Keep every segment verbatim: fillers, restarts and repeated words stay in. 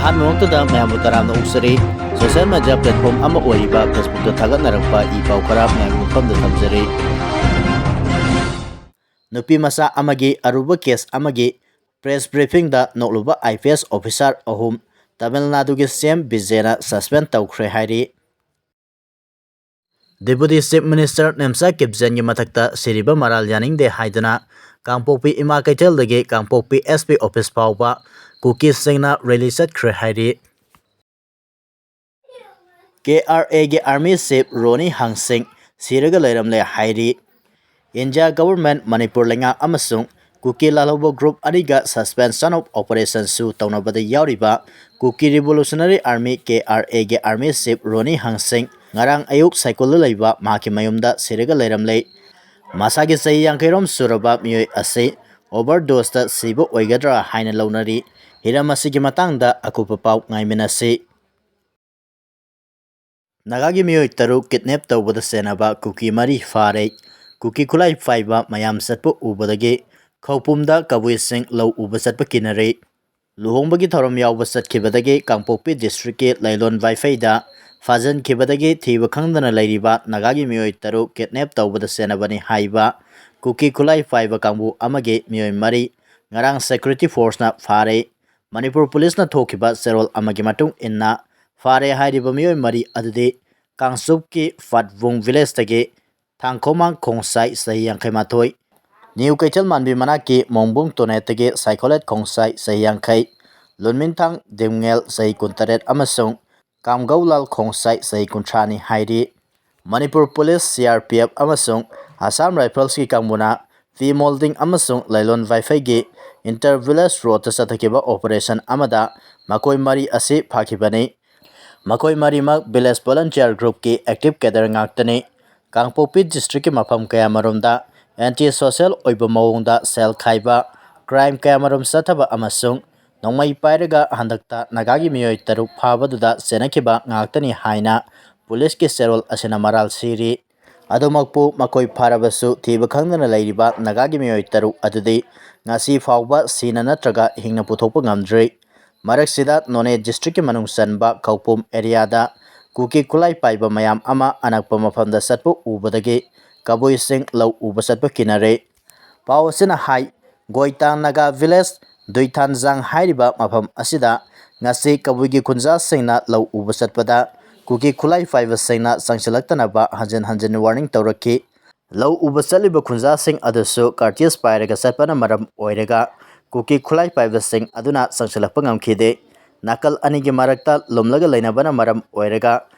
ꯑꯍꯥꯟꯕꯃꯛꯇꯗ ꯃꯌꯥꯝꯕꯨ ꯇꯔꯥꯝꯅ ꯑꯣꯛꯆꯔꯤ꯫ Social media platform ꯑꯃ ꯑꯣꯏꯔꯤꯕ Facebookꯇ ꯊꯥꯒꯠꯅꯔꯛꯄ ꯏ ꯄꯥꯎ ꯈꯔ ꯃꯌꯥꯝꯒꯤ ꯃꯐꯝꯗ ꯊꯝꯖꯔꯤ꯫ ꯅꯨꯄꯤ ꯃꯆꯥ ꯑꯃꯒꯤ ꯑꯔꯨꯕ case ꯑꯃꯒꯤ press briefingꯗ ꯅꯣꯛꯂꯨꯕ IPS officer ꯑꯍꯨꯝ꯫ ꯇꯥꯃꯤꯜ ꯅꯥꯗꯨꯒꯤ CM ꯕꯤꯖꯦꯅ suspend ꯇꯧꯈ꯭ꯔꯦ ꯍꯥꯏꯔꯤ꯫ Deputy Chief Minister ꯅꯦꯝꯆꯥ ꯀꯤꯞꯖꯦꯟꯒꯤ ꯃꯊꯛꯇ ꯁꯤꯔꯤꯕ ꯃꯔꯥꯜ ꯌꯥꯅꯤꯡꯗꯦ ꯍꯥꯏꯗꯨꯅ ꯀꯥꯡꯄꯣꯛꯄꯤ ꯏꯃꯥ ꯀꯩꯊꯦꯜꯗꯒꯤ ꯀꯥꯡꯄꯣꯛꯄꯤ SP office ꯐꯥꯎꯕ ꯀꯨꯀꯤꯁꯤꯡꯅ rally ꯆꯠꯈ꯭ꯔꯦ ꯍꯥꯏꯔꯤ꯫ KRAꯒꯤ army chief ꯔꯣꯅꯤ ꯍꯪꯁꯤꯡ ꯁꯤꯔꯒ ꯂꯩꯔꯝꯂꯦ ꯍꯥꯏꯔꯤ꯫ India government, ꯃꯅꯤꯄꯨꯔ ꯂꯩꯉꯥꯛ ꯑꯃꯁꯨꯡ ꯀꯨꯀꯤ ꯂꯥꯜꯍꯧꯕ group ꯑꯅꯤꯒ suspension of operationꯁꯨ ꯇꯧꯅꯕꯗ ꯌꯥꯎꯔꯤꯕ Kuki Revolutionary Army, KRAꯒꯤ army chief ꯔꯣꯅꯤ ꯍꯪꯁꯤꯡ ꯉꯔꯥꯡ ꯑꯌꯨꯛ ꯁꯥꯏꯀꯜꯗ ꯂꯩꯕ ꯃꯍꯥꯛꯀꯤ ꯃꯌꯨꯝꯗ ꯁꯤꯔꯒ ꯂꯩꯔꯝꯂꯦ꯫ ꯃꯁꯥꯒꯤ ꯆꯍꯤ ꯌꯥꯡꯈꯩꯔꯣꯝ ꯁꯨꯔꯕ ꯃꯤꯑꯣꯏ ꯑꯁꯤ overdoseꯇ ꯁꯤꯕ ꯑꯣꯏꯒꯗ꯭ꯔꯥ ꯍꯥꯏꯅ ꯂꯧꯅꯔꯤ꯫ ꯍꯤꯔꯝ ꯑꯁꯤꯒꯤ ꯃꯇꯥꯡꯗ ꯑꯀꯨꯞꯄ ꯄꯥꯎ ꯉꯥꯏꯃꯤꯟꯅꯁꯤ꯫ ꯅꯥꯒꯥꯒꯤ ꯃꯤꯑꯣꯏ ꯇꯔꯨꯛ kidnap ꯇꯧꯕꯗ ꯆꯦꯟꯅꯕ ꯀꯨꯀꯤ ꯃꯔꯤ ꯐꯥꯔꯦ꯫ ꯀꯨꯀꯤ ꯈꯨꯠꯂꯥꯏ ꯄꯥꯏꯕ ꯃꯌꯥꯝ ꯆꯠꯄ ꯎꯕꯗꯒꯤ ꯈꯧꯄꯨꯝꯗ ꯀꯕꯨꯏꯁꯤꯡ ꯂꯧ ꯎꯕ ꯆꯠꯄ ꯀꯤꯅꯔꯦ꯫ ꯂꯨꯍꯣꯡꯕꯒꯤ ꯊꯧꯔꯝ ꯌꯥꯎꯕ ꯆꯠꯈꯤꯕꯗꯒꯤ ꯀꯥꯡꯄꯣꯛꯄꯤ districtꯀꯤ ꯂꯩꯂꯣꯟ ꯚꯥꯏꯐꯩꯗ ꯐꯥꯖꯤꯟꯈꯤꯕꯗꯒꯤ ꯊꯤꯕ ꯈꯪꯗꯅ ꯂꯩꯔꯤꯕ ꯅꯥꯒꯥꯒꯤ ꯃꯤꯑꯣꯏ ꯇꯔꯨꯛ kidnap ꯇꯧꯕꯗ ꯆꯦꯟꯅꯕꯅꯤ ꯍꯥꯏꯕ ꯀꯨꯀꯤ ꯈꯨꯠꯂꯥꯏ ꯄꯥꯏꯕ ꯀꯥꯡꯕꯨ ꯑꯃꯒꯤ ꯃꯤꯑꯣꯏ ꯃꯔꯤ ꯉꯔꯥꯡ security forceꯅ ꯐꯥꯔꯦ꯫ ꯃꯅꯤꯄꯨꯔ ꯄꯨꯂꯤꯁꯅ ꯊꯣꯛꯈꯤꯕ ꯆꯦꯔꯣꯜ ꯑꯃꯒꯤ ꯃꯇꯨꯡ ꯏꯟꯅ, ꯐꯥꯔꯦ ꯍꯥꯏꯔꯤꯕ ꯃꯤꯑꯣꯏ ꯃꯔꯤ ꯑꯗꯨꯗꯤ ꯀꯥꯡꯆꯨꯞꯀꯤ ꯐꯠꯕꯨꯡ villageꯇꯒꯤ ꯊꯥꯡꯈꯣꯃꯥꯡ ꯈꯣꯡꯁꯥꯏ, ꯆꯍꯤ ꯌꯥꯡꯈꯩ ꯃꯥꯊꯣꯏ, ꯅ꯭ꯌꯨ ꯀꯩꯊꯦꯜ ꯃꯥꯟꯕꯤ ꯃꯅꯥꯛꯀꯤ ꯃꯣꯡꯕꯨꯡ ꯇꯣꯅꯦꯠꯇꯒꯤ ꯁꯥꯏꯈꯣꯂꯦꯠ ꯈꯣꯡꯁꯥꯏ, ꯆꯍꯤ ꯌꯥꯡꯈꯩ, ꯂꯨꯟꯃꯤꯟꯊꯥꯡ ꯗꯤꯝꯉꯦꯜ, ꯆꯍꯤ ꯀꯨꯟꯇꯔꯦꯠ, ꯑꯃꯁꯨꯡ ꯀꯥꯝꯒꯧꯂꯥꯜ ꯈꯣꯡꯁꯥꯏ, ꯆꯍꯤ ꯀꯨꯟꯊ꯭ꯔꯥꯅꯤ ꯍꯥꯏꯔꯤ꯫ ꯃꯅꯤꯄꯨꯔ ꯄꯨꯂꯤꯁ, CRPF ꯑꯃꯁꯨꯡ Assam Riflesꯀꯤ ꯀꯥꯡꯕꯨꯅ ꯐꯤ ꯃꯣꯜꯗꯤꯡ ꯑꯃꯁꯨꯡ ꯂꯩꯂꯣꯟ ꯚꯥꯏꯐꯩꯒꯤ inter village roadꯇ ꯆꯠꯊꯈꯤꯕ operation ꯑꯃꯗ ꯃꯈꯣꯏ ꯃꯔꯤ ꯑꯁꯤ ꯐꯥꯈꯤꯕꯅꯤ꯫ ꯃꯈꯣꯏ ꯃꯔꯤꯃꯛ village volunteer groupꯀꯤ active cadre ꯉꯥꯛꯇꯅꯤ꯫ ꯀꯥꯡꯄꯣꯛꯄꯤ districtꯀꯤ ꯃꯐꯝ ꯀꯌꯥꯃꯔꯣꯝꯗ anti social ꯑꯣꯏꯕ ꯃꯑꯣꯡꯗ ꯁꯦꯜ ꯈꯥꯏꯕ, crime ꯀꯌꯥꯃꯔꯣꯝ ꯆꯠꯊꯕ ꯑꯃꯁꯨꯡ ꯅꯣꯡꯃꯩ ꯄꯥꯏꯔꯒ ꯍꯟꯗꯛꯇ ꯅꯥꯒꯥꯒꯤ ꯃꯤꯑꯣꯏ ꯇꯔꯨꯛ ꯐꯥꯕꯗꯨꯗ ꯆꯦꯟꯅꯈꯤꯕ ꯉꯥꯛꯇꯅꯤ ꯍꯥꯏꯅ ꯄꯨꯂꯤꯁꯀꯤ ꯆꯦꯔꯣꯜ ꯑꯁꯤꯅ ꯃꯔꯥꯜ ꯁꯤꯔꯤ꯫ ꯑꯗꯨꯃꯛꯄꯨ ꯃꯈꯣꯏ ꯐꯥꯔꯕꯁꯨ ꯊꯤꯕ ꯈꯪꯗꯅ ꯂꯩꯔꯤꯕ ꯅꯥꯒꯥꯒꯤ ꯃꯤꯑꯣꯏ ꯇꯔꯨꯛ ꯑꯗꯨꯗꯤ ꯉꯁꯤ ꯐꯥꯎꯕ ꯁꯤꯅ ꯅꯠꯇ꯭ꯔꯒ ꯍꯤꯡꯅ ꯄꯨꯊꯣꯛꯄ ꯉꯝꯗ꯭ꯔꯤ꯫ ꯃꯔꯛꯁꯤꯗ ꯅꯣꯅꯦ ꯗꯤꯁꯇ꯭ꯔꯤꯛꯀꯤ ꯃꯅꯨꯡ ꯆꯟꯕ ꯈꯧꯄꯨꯝ ꯑꯦꯔꯤꯌꯥꯗ ꯀꯨꯀꯤ ꯈꯨꯠꯂꯥꯏ ꯄꯥꯏꯕ ꯃꯌꯥꯝ ꯑꯃ ꯑꯅꯛꯄ ꯃꯐꯝꯗ ꯆꯠꯄ ꯎꯕꯗꯒꯤ ꯀꯕꯨꯏꯁꯤꯡ ꯂꯧ ꯎꯕ ꯆꯠꯄ ꯀꯤꯅꯔꯦ꯫ ꯄꯥꯎ ꯑꯁꯤꯅ ꯍꯥꯏ, ꯒꯣꯏꯇꯥꯡ ꯅꯥꯒꯥ ꯚꯤꯂꯦꯖ ꯗꯨꯏꯊꯥꯟꯖꯥꯡ ꯍꯥꯏꯔꯤꯕ ꯃꯐꯝ ꯑꯁꯤꯗ ꯉꯁꯤ ꯀꯕꯨꯏꯒꯤ ꯈꯨꯟꯖꯥꯁꯤꯡꯅ ꯂꯧ ꯎꯕ ꯆꯠꯄꯗ ꯀꯨꯀꯤ ꯈꯨꯠꯂꯥꯏ ꯄꯥꯏꯕꯁꯤꯡꯅ ꯆꯪꯁꯤꯜꯂꯛꯇꯅꯕ ꯍꯟꯖꯤꯟ ꯍꯟꯖꯤꯟ ꯋꯥꯔꯅꯤꯡ ꯇꯧꯔꯛꯈꯤ꯫ ꯂꯧ ꯎꯕ ꯆꯠꯂꯤꯕ ꯈꯨꯟꯖꯥꯁꯤꯡ ꯑꯗꯨꯁꯨ ꯀꯥꯔꯇꯦꯖ ꯄꯥꯏꯔꯒ ꯆꯠꯄꯅ ꯃꯔꯝ ꯑꯣꯏꯔꯒ ꯀꯨꯀꯤ ꯈꯨꯠꯂꯥꯏ ꯄꯥꯏꯕꯁꯤꯡ ꯑꯗꯨꯅ ꯆꯪꯁꯤꯜꯂꯛꯄ ꯉꯝꯈꯤꯗꯦ꯫ ꯅꯥꯀꯜ ꯑꯅꯤꯒꯤ ꯃꯔꯛꯇ ꯂꯨꯝꯂꯒ ꯂꯩꯅꯕꯅ ꯃꯔꯝ ꯑꯣꯏꯔꯒ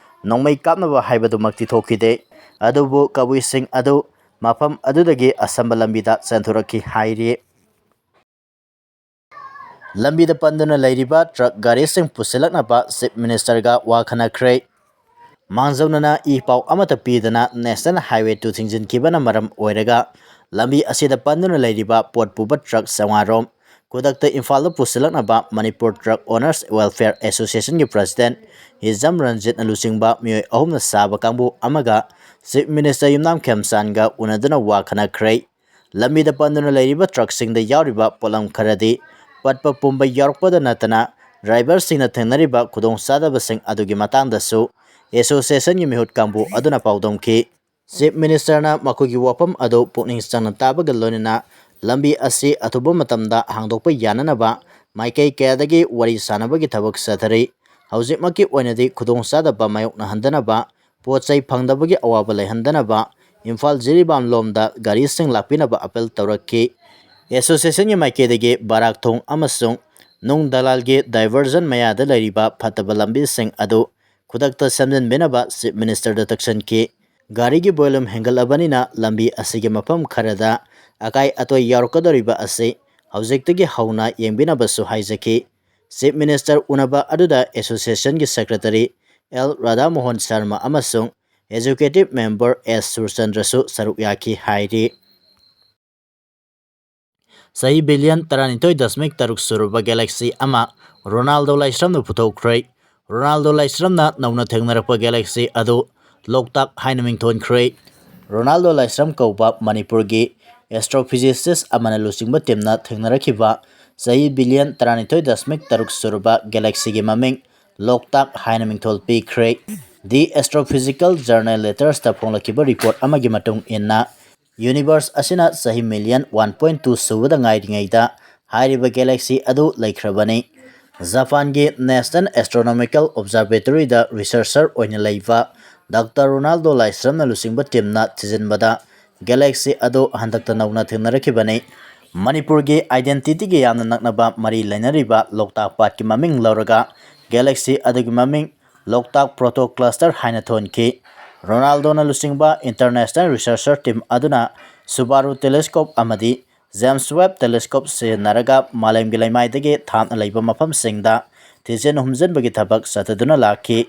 ꯅꯣꯡꯃꯩ ꯀꯥꯞꯅꯕ ꯍꯥꯏꯕꯗꯨꯃꯛꯇꯤ ꯊꯣꯛꯈꯤꯗꯦ꯫ ꯑꯗꯨꯕꯨ ꯀꯕꯨꯏꯁꯤꯡ ꯑꯗꯨ ꯃꯐꯝ ꯑꯗꯨꯗꯒꯤ ꯑꯁꯝꯕ ꯂꯝꯕꯤꯗ ꯆꯦꯟꯊꯣꯔꯛꯈꯤ ꯍꯥꯏꯔꯤ꯫ ꯂꯝꯕꯤꯗ ꯄꯟꯗꯨꯅ ꯂꯩꯔꯤꯕ ꯇ꯭ꯔꯛ ꯒꯥꯔꯤꯁꯤꯡ ꯄꯨꯁꯤꯜꯂꯛꯅꯕ ꯆꯤꯐ ꯃꯤꯅꯤꯁꯇꯔꯒ ꯋꯥ ꯈꯟꯅꯈ꯭ꯔꯦ꯫ ꯃꯥꯡꯖꯧꯅꯅ ꯏ ꯄꯥꯎ ꯑꯃꯠꯇ ꯄꯤꯗꯅ ꯅꯦꯁꯅꯦꯜ ꯍꯥꯏꯋꯦ ꯇꯨ ꯊꯤꯡꯖꯤꯟꯈꯤꯕꯅ ꯃꯔꯝ ꯑꯣꯏꯔꯒ ꯂꯝꯕꯤ ꯑꯁꯤꯗ ꯄꯟꯗꯨꯅ ꯂꯩꯔꯤꯕ ꯄꯣꯠ ꯄꯨꯕ ꯇ꯭ꯔꯛ ꯆꯥꯝꯃꯉꯥ ꯔꯣꯝ ꯈꯨꯗꯛꯇ ꯏꯝꯐꯥꯜꯗ ꯄꯨꯁꯤꯜꯂꯛꯅꯕ ꯃꯅꯤꯄꯨꯔ ꯇ꯭ꯔꯛ ꯑꯣꯅꯔꯁ ꯋꯦꯜꯐꯤꯌꯔ ꯑꯦꯁꯣꯁꯤꯌꯦꯁꯟꯒꯤ ꯄ꯭ꯔꯁꯤꯗꯦꯟ ꯍꯤꯖꯝ ꯔꯟꯖꯤꯠꯅ ꯂꯨꯆꯤꯡꯕ ꯃꯤꯑꯣꯏ ꯑꯍꯨꯝꯅ ꯁꯥꯕ ꯀꯥꯡꯕꯨ ꯑꯃꯒ ꯆꯤꯐ ꯃꯤꯅꯤꯁꯇꯔ ꯌꯨꯝꯅꯥꯝ ꯈꯦꯝꯆꯥꯟꯒ ꯎꯅꯗꯨꯅ ꯋꯥ ꯈꯟꯅꯈ꯭ꯔꯦ꯫ ꯂꯝꯕꯤꯗ ꯄꯟꯗꯨꯅ ꯂꯩꯔꯤꯕ ꯇ꯭ꯔꯛꯁꯤꯡꯗ ꯌꯥꯎꯔꯤꯕ ꯄꯣꯠꯂꯝ ꯈꯔꯗꯤ ꯄꯠꯄ ꯄꯨꯝꯕ ꯌꯥꯎꯔꯛꯄꯗ ꯅꯠꯇꯅ ꯗ꯭ꯔꯥꯏꯚꯔꯁꯤꯡꯅ ꯊꯦꯡꯅꯔꯤꯕ ꯈꯨꯗꯣꯡꯆꯥꯗꯕꯁꯤꯡ ꯑꯗꯨꯒꯤ ꯃꯇꯥꯡꯗꯁꯨ ꯑꯦꯁꯣꯁꯤꯌꯦꯁꯟꯒꯤ ꯃꯤꯍꯨꯠ ꯀꯥꯡꯕꯨ ꯑꯗꯨꯅ ꯄꯥꯎꯗꯝꯈꯤ꯫ ꯆꯤꯐ ꯃꯤꯅꯤꯁꯇꯔꯅ ꯃꯈꯣꯏꯒꯤ ꯋꯥꯐꯝ ꯑꯗꯨ ꯄꯨꯛꯅꯤꯡ ꯆꯪꯅ ꯇꯥꯕꯒ ꯂꯣꯏꯅꯅ ꯂꯝꯕꯤ ꯑꯁꯤ ꯑꯊꯨꯕ ꯃꯇꯝꯗ ꯍꯥꯡꯗꯣꯛꯄ ꯌꯥꯅꯅꯕ ꯃꯥꯏꯀꯩ ꯀꯌꯥꯗꯒꯤ ꯋꯥꯔꯤ ꯁꯥꯅꯕꯒꯤ ꯊꯕꯛ ꯆꯠꯊꯔꯤ꯫ ꯍꯧꯖꯤꯛꯃꯛꯀꯤ ꯑꯣꯏꯅꯗꯤ ꯈꯨꯗꯣꯡꯆꯥꯗꯕ ꯃꯥꯌꯣꯛꯅꯍꯟꯗꯅꯕ, ꯄꯣꯠ ꯆꯩ ꯐꯪꯗꯕꯒꯤ ꯑꯋꯥꯕ ꯂꯩꯍꯟꯗꯅꯕ ꯏꯝꯐꯥꯜ ꯖꯤꯔꯤꯕꯥꯝ ꯂꯣꯝꯗ ꯒꯥꯔꯤꯁꯤꯡ ꯂꯥꯛꯄꯤꯅꯕ ꯑꯥꯄꯤꯜ ꯇꯧꯔꯛꯈꯤ꯫ ꯑꯦꯁꯣꯁꯤꯌꯦꯁꯟꯒꯤ ꯃꯥꯏꯀꯩꯗꯒꯤ ꯕꯔꯥꯛ ꯊꯣꯡ ꯑꯃꯁꯨꯡ ꯅꯨꯡ ꯗꯂꯥꯜꯒꯤ ꯗꯥꯏꯚꯔꯖꯟ ꯃꯌꯥꯗ ꯂꯩꯔꯤꯕ ꯐꯠꯇꯕ ꯂꯝꯕꯤꯁꯤꯡ ꯑꯗꯨ ꯈꯨꯗꯛꯇ ꯁꯦꯝꯖꯤꯟꯕꯤꯅꯕ ꯆꯤꯐ ꯃꯤꯅꯤꯁꯇꯔꯗ ꯇꯛꯁꯤꯟꯈꯤ꯫ ꯒꯥꯔꯤꯒꯤ ꯚꯣꯂꯨꯝ ꯍꯦꯟꯒꯠꯂꯕꯅꯤꯅ ꯂꯝꯕꯤ ꯑꯁꯤꯒꯤ ꯃꯐꯝ ꯈꯔꯗ ꯑꯀꯥꯏ ꯑꯇꯣꯏ ꯌꯥꯎꯔꯛꯀꯗꯧꯔꯤꯕ ꯑꯁꯤ ꯍꯧꯖꯤꯛꯇꯒꯤ ꯍꯧꯅ ꯌꯦꯡꯕꯤꯅꯕꯁꯨ ꯍꯥꯏꯖꯈꯤ꯫ ꯆꯤꯐ ꯃꯤꯅꯤꯁꯇꯔ ꯎꯅꯕ ꯑꯗꯨꯗ ꯑꯦꯁꯣꯁꯤꯌꯦꯁꯟꯒꯤ ꯁꯦꯀ꯭ꯔꯦꯇꯔꯤ ꯑꯦꯜ ꯔꯥꯙꯥꯃꯣꯍꯟ ꯁꯔꯃ ꯑꯃꯁꯨꯡ ꯑꯦꯖꯨꯀꯦꯇꯤꯚ ꯃꯦꯝꯕꯔ ꯑꯦꯁ ꯁꯨꯔꯆꯟꯗ꯭ꯔꯁꯨ ꯁꯔꯨꯛ ꯌꯥꯈꯤ ꯍꯥꯏꯔꯤ꯫ ꯆꯍꯤ ꯕꯤꯂꯤꯌꯟ ꯇꯔꯥꯅꯤꯊꯣꯏ ꯗꯁꯃꯤꯛ ꯇꯔꯨꯛ ꯁꯨꯔꯕ ꯒꯦꯂꯦꯛꯁꯤ ꯑꯃ ꯔꯣꯅꯥꯜꯗꯣ ꯂꯥꯏꯁ꯭ꯔꯝꯅ ꯄꯨꯊꯣꯛꯈ꯭ꯔꯦ꯫ ꯔꯣꯅꯥꯜꯗꯣ ꯂꯥꯏꯁ꯭ꯔꯝꯅ ꯅꯧꯅ ꯊꯦꯡꯅꯔꯛꯄ ꯒꯦꯂꯦꯛꯁꯤ ꯑꯗꯨ ꯂꯣꯛꯇꯥꯛ ꯍꯥꯏꯅ ꯃꯤꯡꯊꯣꯟꯈ꯭ꯔꯦ꯫ ꯔꯣꯅꯥꯜꯗꯣ ꯂꯥꯏꯁ꯭ꯔꯝ ꯀꯧꯕ ꯃꯅꯤꯄꯨꯔꯒꯤ ꯑꯦꯁꯇ꯭ꯔꯣꯐꯤꯖꯤꯁꯤꯁ ꯑꯃꯅ ꯂꯨꯆꯤꯡꯕ ꯇꯤꯝꯅ ꯊꯦꯡꯅꯔꯛꯈꯤꯕ ꯆꯍꯤ ꯕꯤꯂꯤꯌꯟ ꯇꯔꯥꯅꯤꯊꯣꯏ ꯗꯁꯃꯤꯛ ꯇꯔꯨꯛ ꯁꯨꯔꯕ ꯒꯦꯂꯦꯛꯁꯤꯒꯤ ꯃꯃꯤꯡ ꯂꯣꯛꯇꯥꯛ ꯍꯥꯏꯅ ꯃꯤꯡꯊꯣꯜ ꯄꯤꯈ꯭ꯔꯦ꯫ The Astrophysical Journal Letters ꯇ ꯐꯣꯡꯂꯛꯈꯤꯕ ꯔꯤꯄꯣꯔꯠ ꯑꯃꯒꯤ ꯃꯇꯨꯡ ꯏꯟꯅ, ꯌꯨꯅꯤꯚꯔꯁ ꯑꯁꯤꯅ ꯆꯍꯤ ꯃꯤꯂꯤꯌꯟ ꯋꯥꯟ ꯄꯣꯏꯟ ꯇꯨ ꯁꯨꯕꯗ ꯉꯥꯏꯔꯤꯉꯩꯗ ꯍꯥꯏꯔꯤꯕ ꯒꯦꯂꯦꯛꯁꯤ ꯑꯗꯨ ꯂꯩꯈ꯭ꯔꯕꯅꯤ꯫ ꯖꯄꯥꯟꯒꯤ National Astronomical Observatory ꯗ ꯔꯤꯁꯔꯆꯔ ꯑꯣꯏꯅ ꯂꯩꯕ ꯗꯥꯛꯇꯔ ꯔꯣꯅꯥꯜꯗꯣ ꯂꯥꯏꯁ꯭ꯔꯝꯅ ꯂꯨꯆꯤꯡꯕ ꯇꯤꯝꯅ ꯊꯤꯖꯤꯟꯕꯗ ꯒꯦꯂꯦꯛꯁꯤ ꯑꯗꯨ ꯍꯟꯗꯛꯇ ꯅꯧꯅ ꯊꯦꯡꯅꯔꯛꯈꯤꯕꯅꯤ꯫ ꯃꯅꯤꯄꯨꯔꯒꯤ identity ꯒ ꯌꯥꯝꯅ ꯅꯛꯅꯕ ꯃꯔꯤ ꯂꯩꯅꯔꯤꯕ ꯂꯣꯛꯇꯥꯛ ꯄꯥꯠꯀꯤ ꯃꯃꯤꯡ ꯂꯧꯔꯒ ꯒꯦꯂꯦꯛꯁꯤ ꯑꯗꯨꯒꯤ ꯃꯃꯤꯡ ꯂꯣꯛꯇꯥꯛ ꯄ꯭ꯔꯣꯇꯣ ꯀ꯭ꯂꯁꯇꯔ ꯍꯥꯏꯅ ꯊꯣꯟꯈꯤ꯫ ꯔꯣꯅꯥꯜꯗꯣꯅ ꯂꯨꯆꯤꯡꯕ ꯏꯟꯇꯔꯅꯦꯁꯅꯦꯜ ꯔꯤꯁꯔꯆꯔ ꯇꯤꯝ ꯑꯗꯨꯅ ꯁꯨꯕꯥꯔꯨ ꯇꯦꯂꯦꯁꯀꯣꯞ ꯑꯃꯗꯤ ꯖꯦꯝꯁ ꯋꯦꯕ ꯇꯦꯂꯦꯁꯀꯣꯞ ꯁꯤꯖꯤꯟꯅꯔꯒ ꯃꯥꯂꯦꯝꯒꯤ ꯂꯩꯃꯥꯏꯗꯒꯤ ꯊꯥꯞꯅ ꯂꯩꯕ ꯃꯐꯝꯁꯤꯡꯗ ꯊꯤꯖꯤꯟ ꯍꯨꯝꯖꯤꯟꯕꯒꯤ ꯊꯕꯛ ꯆꯠꯊꯗꯨꯅ ꯂꯥꯛꯈꯤ꯫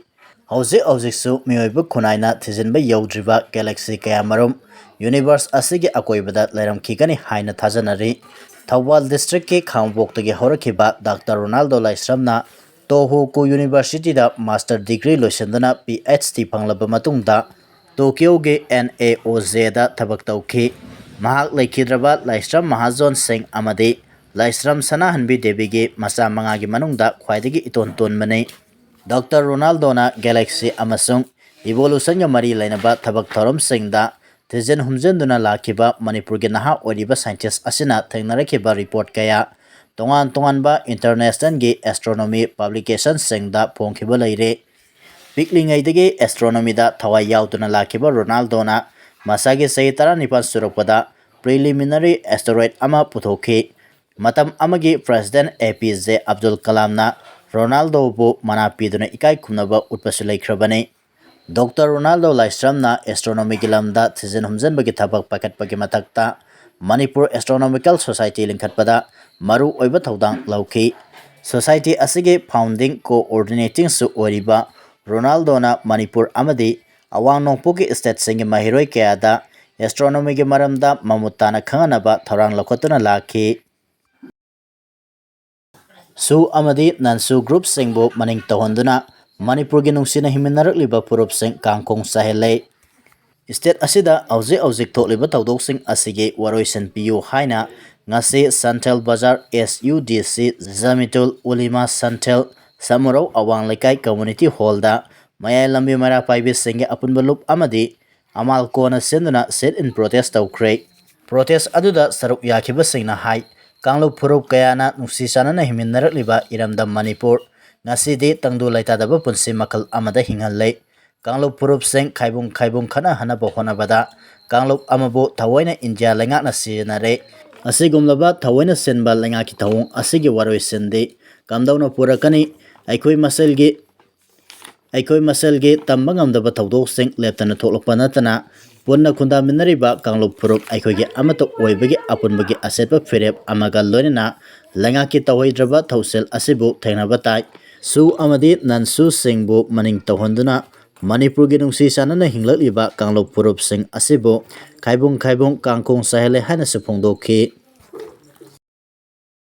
ꯍꯧꯖꯤꯛ ꯍꯧꯖꯤꯛꯁꯨ ꯃꯤꯑꯣꯏꯕ ꯈꯨꯟꯅꯥꯏꯅ ꯊꯤꯖꯤꯟꯕ ꯌꯧꯗ꯭ꯔꯤꯕ ꯒꯦꯂꯦꯛꯁꯤ ꯀꯌꯥꯃꯔꯨꯝ ꯌꯨꯅꯤꯚꯔꯁ ꯑꯁꯤꯒꯤ ꯑꯀꯣꯏꯕꯗ ꯂꯩꯔꯝꯈꯤꯒꯅꯤ ꯍꯥꯏꯅ ꯊꯥꯖꯅꯔꯤ꯫ ꯊꯧꯕꯥꯜ ꯗꯤꯁꯇ꯭ꯔꯤꯛꯀꯤ ꯈꯥꯉꯕꯣꯛꯇꯒꯤ ꯍꯧꯔꯛꯈꯤꯕ ꯗꯥꯛꯇꯔ ꯔꯣꯅꯥꯜꯗꯣ ꯂꯥꯏꯁ꯭ꯔꯝꯅ ꯇꯣꯍꯣꯀꯨ ꯌꯨꯅꯤꯚꯔꯁꯤꯇꯤꯗ ꯃꯥꯁꯇꯔ ꯗꯤꯒ꯭ꯔꯤ ꯂꯣꯏꯁꯤꯟꯗꯨꯅ ꯄꯤ ꯑꯩꯆ ꯗꯤ ꯐꯪꯂꯕ ꯃꯇꯨꯡꯗ ꯇꯣꯀꯤꯌꯣꯒꯤ ꯑꯦꯟ ꯑꯦ ꯑꯣ ꯖꯦꯗ ꯊꯕꯛ ꯇꯧꯈꯤ꯫ ꯃꯍꯥꯛ ꯂꯩꯈꯤꯗ꯭ꯔꯕ ꯂꯥꯏꯁ꯭ꯔꯝ ꯃꯍꯥꯖꯣꯟ ꯁꯤꯡ ꯑꯃꯗꯤ ꯂꯥꯏꯁ꯭ꯔꯝ ꯁꯅꯥꯍꯟꯕꯤ ꯗꯦꯕꯤꯒꯤ ꯃꯆꯥ ꯃꯉꯥꯒꯤ ꯃꯅꯨꯡꯗ ꯈ꯭ꯋꯥꯏꯗꯒꯤ ꯏꯇꯣꯟ ꯇꯣꯟꯕꯅꯤ꯫ ꯗꯥꯛꯇꯔ ꯔꯣꯅꯥꯜꯗꯣꯅ ꯒꯦꯂꯦꯛꯁꯤ ꯑꯃꯁꯨꯡ ꯏꯚꯣꯂꯨꯁꯟꯒ ꯃꯔꯤ ꯂꯩꯅꯕ ꯊꯕꯛ ꯊꯧꯔꯝꯁꯤꯡꯗ ꯊꯤꯖꯤꯟ ꯍꯨꯝꯖꯤꯟꯗꯨꯅ ꯂꯥꯛꯈꯤꯕ ꯃꯅꯤꯄꯨꯔꯒꯤ ꯅꯍꯥ ꯑꯣꯏꯔꯤꯕ ꯁꯥꯏꯟꯇꯤꯁ ꯑꯁꯤꯅ ꯊꯦꯡꯅꯔꯛꯈꯤꯕ ꯔꯤꯄꯣꯔꯠ ꯀꯌꯥ, ꯇꯣꯉꯥꯟ ꯇꯣꯉꯥꯟꯕ ꯏꯟꯇꯔꯅꯦꯁꯅꯦꯜꯒꯤ ꯑꯦꯁꯇ꯭ꯔꯣꯅꯣꯃꯤ ꯄꯕ꯭ꯂꯤꯀꯦꯁꯟꯁꯤꯡꯗ ꯐꯣꯡꯈꯤꯕ ꯂꯩꯔꯦ꯫ ꯄꯤꯛꯂꯤꯉꯩꯗꯒꯤ ꯑꯦꯁꯇ꯭ꯔꯣꯅꯣꯃꯤꯗ ꯊꯋꯥꯏ ꯌꯥꯎꯗꯨꯅ ꯂꯥꯛꯈꯤꯕ ꯔꯣꯅꯥꯜꯗꯣꯅ ꯃꯁꯥꯒꯤ ꯆꯍꯤ ꯇꯔꯥꯅꯤꯄꯥꯟ ꯁꯨꯔꯛꯄꯗ ꯄ꯭ꯔꯤꯂꯤꯃꯤꯅꯔꯤ ꯑꯦꯁꯇꯦꯔꯣꯏꯗ ꯑꯃ ꯄꯨꯊꯣꯛꯈꯤ꯫ ꯃꯇꯝ ꯑꯃꯒꯤ ꯄ꯭ꯔꯦꯁꯤꯗꯦꯟꯠ ꯑꯦ ꯄꯤ ꯖꯦ ꯑꯕꯗꯨꯜ ꯀꯂꯥꯝꯅ ꯔꯣꯅꯥꯜꯗꯣꯕꯨ ꯃꯅꯥ ꯄꯤꯗꯨꯅ ꯏꯀꯥꯏ ꯈꯨꯝꯅꯕ ꯎꯠꯄꯁꯨ ꯂꯩꯈ꯭ꯔꯕꯅꯤ꯫ ꯗꯣꯛꯇꯔ ꯔꯣꯅꯥꯜꯗꯣ ꯂꯥꯏꯁ꯭ꯔꯝꯅ ꯑꯦꯁꯇ꯭ꯔꯣꯅꯣꯃꯤꯒꯤ ꯂꯝꯗ ꯊꯤꯖꯤꯟ ꯍꯨꯝꯖꯤꯟꯕꯒꯤ ꯊꯕꯛ ꯄꯥꯏꯈꯠꯄꯒꯤ ꯃꯊꯛꯇ ꯃꯅꯤꯄꯨꯔ ꯑꯦꯁꯇ꯭ꯔꯣꯅꯣꯃꯤꯀꯦꯜ ꯁꯣꯁꯥꯏꯇꯤ ꯂꯤꯡꯈꯠꯄꯗ ꯃꯔꯨ ꯑꯣꯏꯕ ꯊꯧꯗꯥꯡ ꯂꯧꯈꯤ꯫ ꯁꯣꯁꯥꯏꯇꯤ ꯑꯁꯤꯒꯤ ꯐꯥꯎꯟꯗꯤꯡ ꯀꯣꯑꯣꯔꯗꯤꯅꯦꯇꯤꯡꯁꯨ ꯑꯣꯏꯔꯤꯕ ꯔꯣꯅꯥꯜꯗꯣꯅ ꯃꯅꯤꯄꯨꯔ ꯑꯃꯗꯤ ꯑꯋꯥꯡ ꯅꯣꯡꯄꯣꯛꯀꯤ ꯁ꯭ꯇꯦꯠꯁꯤꯡꯒꯤ ꯃꯍꯩꯔꯣꯏ ꯀꯌꯥꯗ ꯑꯦꯁꯇ꯭ꯔꯣꯅꯣꯃꯤꯒꯤ ꯃꯔꯝꯗ ꯃꯃꯨꯠ ꯇꯥꯅ ꯈꯪꯍꯟꯅꯕ ꯊꯧꯔꯥꯡ ꯂꯧꯈꯠꯇꯨꯅ ꯂꯥꯛꯈꯤ꯫ ꯁꯨ ꯑꯃꯗꯤ ꯅꯟ ꯁꯨ ꯒ꯭ꯔꯨꯞꯁꯤꯡꯕꯨ ꯃꯅꯤꯡ ꯇꯧꯍꯟꯗꯨꯅ ꯃꯅꯤꯄꯨꯔꯒꯤ ꯅꯨꯡꯁꯤꯅ ꯍꯤꯡꯃꯤꯟꯅꯔꯛꯂꯤꯕ ꯐꯨꯔꯨꯞꯁꯤꯡ ꯀꯥꯡꯈꯣꯡ ꯆꯥꯏꯍꯜꯂꯦ꯫ ꯁ꯭ꯇꯦꯠ ꯑꯁꯤꯗ ꯍꯧꯖꯤꯛ ꯍꯧꯖꯤꯛ ꯊꯣꯛꯂꯤꯕ ꯊꯧꯗꯣꯛꯁꯤꯡ ꯑꯁꯤꯒꯤ ꯋꯥꯔꯣꯏꯁꯤꯟ ꯄꯤꯌꯨ ꯍꯥꯏꯅ ꯉꯁꯤ ꯁꯟꯊꯦꯜ ꯕꯖꯥꯔ S U D C ꯖꯃꯤꯇꯨꯜ ꯎꯂꯤꯃꯥ ꯁꯟꯊꯦꯜ Samurou ꯑꯋꯥꯡ ꯂꯩꯀꯥꯏ community hall ꯗ ꯃꯌꯥꯏ ꯂꯝꯕꯤ ꯃꯩꯔꯥ ꯄꯥꯏꯕꯤꯁꯤꯡꯒꯤ ꯑꯄꯨꯟꯕ ꯂꯨꯞ ꯑꯃꯗꯤ ꯑꯃꯥꯜ ꯀꯣꯟꯅ ꯁꯤꯟꯗꯨꯅ sit in protest ꯇꯧꯈ꯭ꯔꯦ꯫ Protest ꯑꯗꯨꯗ ꯁꯔꯨꯛ ꯌꯥꯈꯤꯕꯁꯤꯡꯅ ꯍꯥꯏ, ꯀꯥꯡꯂꯨꯞ ꯐꯨꯔꯨꯞ ꯀꯌꯥꯅ ꯅꯨꯡꯁꯤ ꯆꯥꯟꯅꯅ ꯍꯤꯡꯃꯤꯟꯅꯔꯛꯂꯤꯕ ꯏꯔꯝꯗꯝ ꯃꯅꯤꯄꯨꯔ ꯉꯁꯤꯗꯤ ꯇꯪꯗꯨ ꯂꯩꯇꯥꯗꯕ ꯄꯨꯟꯁꯤ ꯃꯈꯜ ꯑꯃꯗ ꯍꯤꯡꯍꯜꯂꯦ꯫ ꯀꯥꯡꯂꯨꯞ ꯐꯨꯔꯨꯞꯁꯤꯡ ꯈꯥꯏꯕꯨꯡ ꯈꯥꯏꯕꯨꯡ ꯈꯠꯅꯍꯟꯅꯕ ꯍꯣꯠꯅꯕꯗ ꯀꯥꯡꯂꯨꯞ ꯑꯃꯕꯨ ꯊꯑꯣꯏꯅ ꯏꯟꯗꯤꯌꯥ ꯂꯩꯉꯥꯛꯅ ꯁꯤꯖꯤꯟꯅꯔꯦ꯫ ꯑꯁꯤꯒꯨꯝꯂꯕ ꯊꯑꯣꯏꯅ ꯁꯤꯟꯕ ꯂꯩꯉꯥꯛꯀꯤ ꯊꯧꯑꯣꯡ ꯑꯁꯤꯒꯤ ꯋꯥꯔꯣꯏꯁꯤꯟꯗꯤ ꯀꯝꯗꯧꯅ ꯄꯨꯔꯛꯀꯅꯤ? ꯑꯩꯈꯣꯏ ꯃꯁꯦꯜꯒꯤ ꯑꯩꯈꯣꯏ ꯃꯁꯦꯜꯒꯤ ꯇꯝꯕ ꯉꯝꯗꯕ ꯊꯧꯗꯣꯛꯁꯤꯡ ꯂꯦꯞꯇꯅ ꯊꯣꯛꯂꯛꯄ ꯅꯠꯇꯅ ꯄꯨꯟꯅ ꯈꯨꯟꯗꯥꯃꯤꯟꯅꯔꯤꯕ ꯀꯥꯡꯂꯨꯞ ꯐꯨꯔꯨꯞ ꯑꯩꯈꯣꯏꯒꯤ ꯑꯃꯠꯇ ꯑꯣꯏꯕꯒꯤ ꯑꯄꯨꯟꯕꯒꯤ ꯑꯆꯦꯠꯄ ꯐꯤꯔꯦꯞ ꯑꯃꯒ ꯂꯣꯏꯅꯅ ꯂꯩꯉꯥꯛꯀꯤ ꯇꯧꯍꯩꯗ꯭ꯔꯕ ꯊꯧꯁꯤꯜ ꯑꯁꯤꯕꯨ ꯊꯦꯡꯅꯕ ꯇꯥꯏ꯫ ꯁꯨ ꯑꯃꯗꯤ ꯅꯟ ꯁꯨꯁꯤꯡꯕꯨ ꯃꯅꯤꯡ ꯇꯧꯍꯟꯗꯨꯅ ꯃꯅꯤꯄꯨꯔꯒꯤ ꯅꯨꯡꯁꯤ ꯆꯥꯟꯅꯅ ꯍꯤꯡꯂꯛꯂꯤꯕ ꯀꯥꯡꯂꯨꯞ ꯐꯨꯔꯨꯞꯁꯤꯡ ꯑꯁꯤꯕꯨ ꯈꯥꯏꯕꯨꯡ ꯈꯥꯏꯕꯨꯡ ꯀꯥꯡꯈꯣꯡ ꯆꯥꯏꯍꯜꯂꯦ ꯍꯥꯏꯅꯁꯨ ꯐꯣꯡꯗꯣꯛꯈꯤ꯫